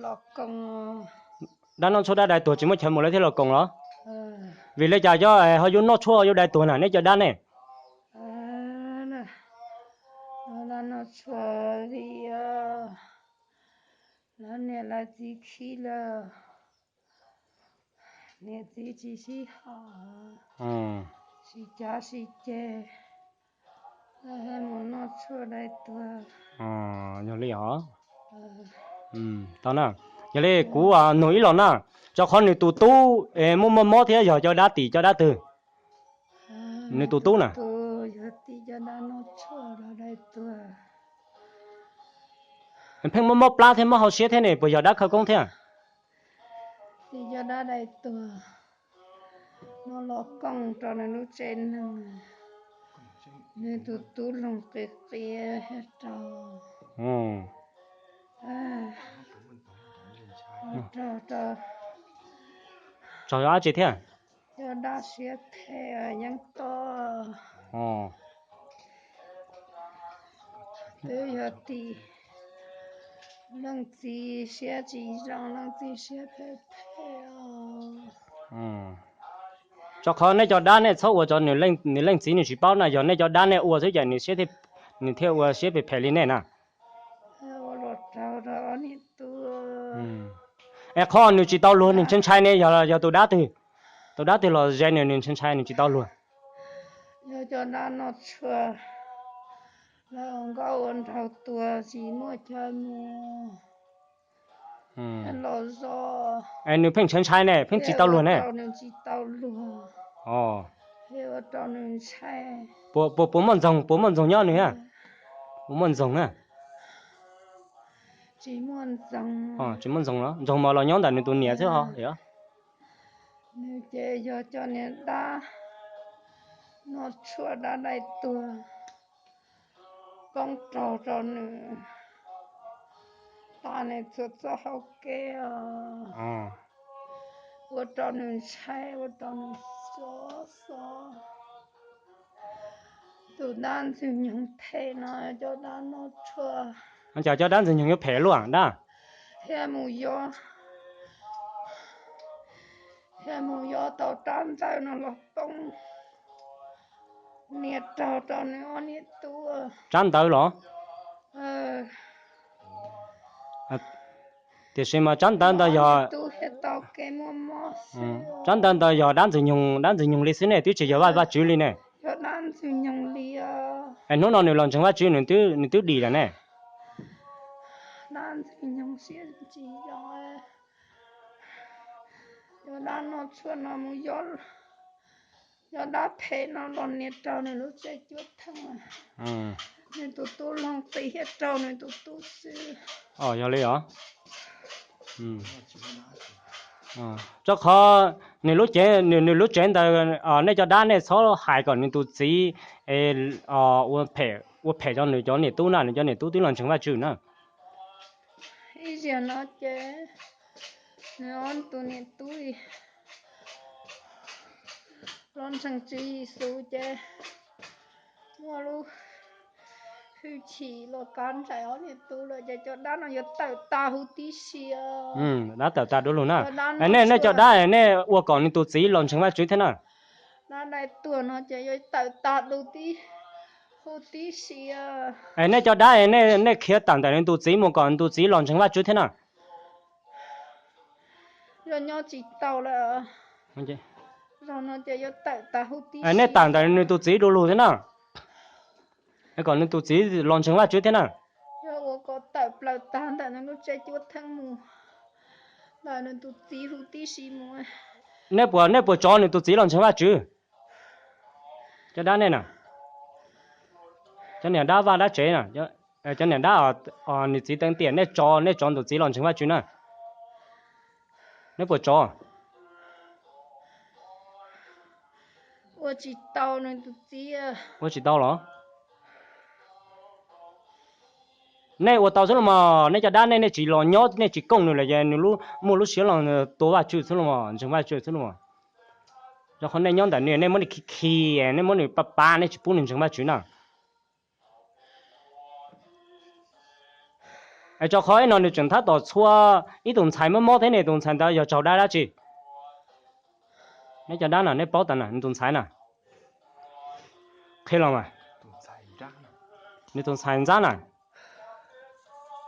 Los koom. Dab noj tshuaj dab dai tuag tsis muaj chaw mus lawv thiaj los koom los? Vim li cas cov ho yuav noj tshuaj yuav dai tuag na nej cov dab ne? Dab noj tshuaj li lawv niam lawv txiv khib lawm, niam txiv tsis sib haum, sib cav sib ceg, lawv mus noj tshuaj dai tuag. Yog li os. Tau na, yog li kuv nug ib los na, rau qhov nws tus tub muaj muaj mob thiab yog cov dab tim cov dab twg? Nws tus tub na. Pheej muaj mob plab thiab mob hauv siab thiab ne, puas yog dab khawv koob thiab? Tim cov dab dai tuag no los koom rau nws lub tsev neeg, nws tus tub hloov qis qia rau, rau, rau, rau dab tsi thiab? Cov dab siab phem yeej to. Twb yog tim leej txiv siab tsis zoo, leej txiv siab phem phem os. Rau qhov nej cov dab nej txhob ua rau nws leej txiv nws tsis paub na, yog nej cov dab nej ua xwb ces nws thiaj ua siab phem phem li nej na. Es qhov nws tsis tau luag nws ntshai ntshai ne yog, yog tus dab twg? Tus dab twg los ze nws, nws ntshai ntshai nws tsis tau luag? Yog cov dab noj tshuaj, lawv ua nkauj ua nraug tuag tsis muaj chaw mus, los zov. Es nws pheej ntshai ntshai ne, pheej tsis tau luag ne. Nws tsis tau luag, ua rau nws ntshai. Puas, puas muaj ntxoog, puas muaj ntxoog nyob nws? Puas muaj ntxoog na? Tsis muaj ntxoog. Tsis muaj ntxoog los? Ntxoog mas los nyob ntawm nws tus niam xwb ho. Nws ces yog cov niag dab noj tshuaj dab dai tuag poob raug rau nws, tas nws txhua txoj hau kev os. Ua rau nws ntshai, ua rau nws xob xob. Tus dab ntxwg nyoog phem no, cov dab noj tshuaj. Cas cov dab ntxwg nyoog yuav phem luaj dab? Thiaj mus yos, thiaj mus yos tau rab ntawd no los poob nias raug rau nws ob niam tub. Rab ntawd los? Tiam sis mas rab ntawd ntawd yog, tub thiaj tau kev muaj mob xwb. Rab ntawd ntawd yog dab ntxwg nyoog, dab ntxwg nyoog li xwb ne, twb tsis yog Vaj, Vajtswv li ne. Yog dab ntxwg nyoog li os. Es hnub no nws los ntseeg Vajtswv nws twb, nws twb dim lawm ne. Dab ntxwg nyoog siab tsis zoo. Yog dab noj tshuaj no mus yos, yog dab phem no los nias raug nws lub tsev cuab theej, nws tus tub hloov qis thiaj raug nws tus tub xwb. Yog li os. Rau qhov nws lub cev, nws, nws lub tsev ntawd, nej cov dab nej txhob hais kom nws tus txiv ua phem, ua phem rau nws cov niam tub na, nws cov niam tub twb los ntseeg Vajtswv na. Ib zaug no ces nws ob tus niam tub los ntseeg Tswv Yexus ces muaj lub hwj chim los kav nraim ob niam tub lawm ces cov dab no yuav tawm tas huv tib si. Dab tawm tas du lug na. Nej, nej cov dab nej ua kom nws tus txiv los ntseeg Vajtswv thiab na. Dab dai tuag no ces yuav tawm tas du tib, huv tib si. Nej cov dab nej, nej khiav tawm ntawm nws tus txiv mus kom nws tus txiv los ntseeg Vajtswv thiab na. Yog nyob tsis tau lawm, zaum no ces yuav tawm tas huv tib si. Nej tawm ntawm nws tus txiv du lug thiab na. Kom nws tus txiv los ntseeg Vajtswv thiab na. Yog ua kom tawm plaws tag ntawm nws lub tsev cuab theej mus, ntawm nws tus txiv huv tib si mus. Nej puas, nej puas tso nws tus txiv los ntseeg Vajtswv? Cov dab nej na, cov niag dab vaj dab tsev na, cov niag dab, nws txiv teev tiam nej tso, nej tso nws tus txiv los ntseeg Vajtswv na. Nej puas tso? Ua tsis tau nws tus txiv. Ua tsis tau los? Nej ua tau xwb los mas, nej cov dab nej, nej tsis los nyob, nej tsis koom nws los ces nws muaj lub siab los tua Vajtswv xwb los mas, ntseeg Vajtswv xwb los mas. Rau qhov nej nyob ntawm nws, nej muab nws khi khi, nej muab nws pab pab, nej tsis pub nws ntseeg Vajtswv na. Rau qhov ib no nws tseem tab tom txhua ib tus ntxhais mob mob thiab ne, tus ntxhais ntawd yog raug dab dab tsi? Neb cov dab no neb paub tas na, nws tus ntxhais na, qhia los mas. Nws tus ntxhais ntxab na,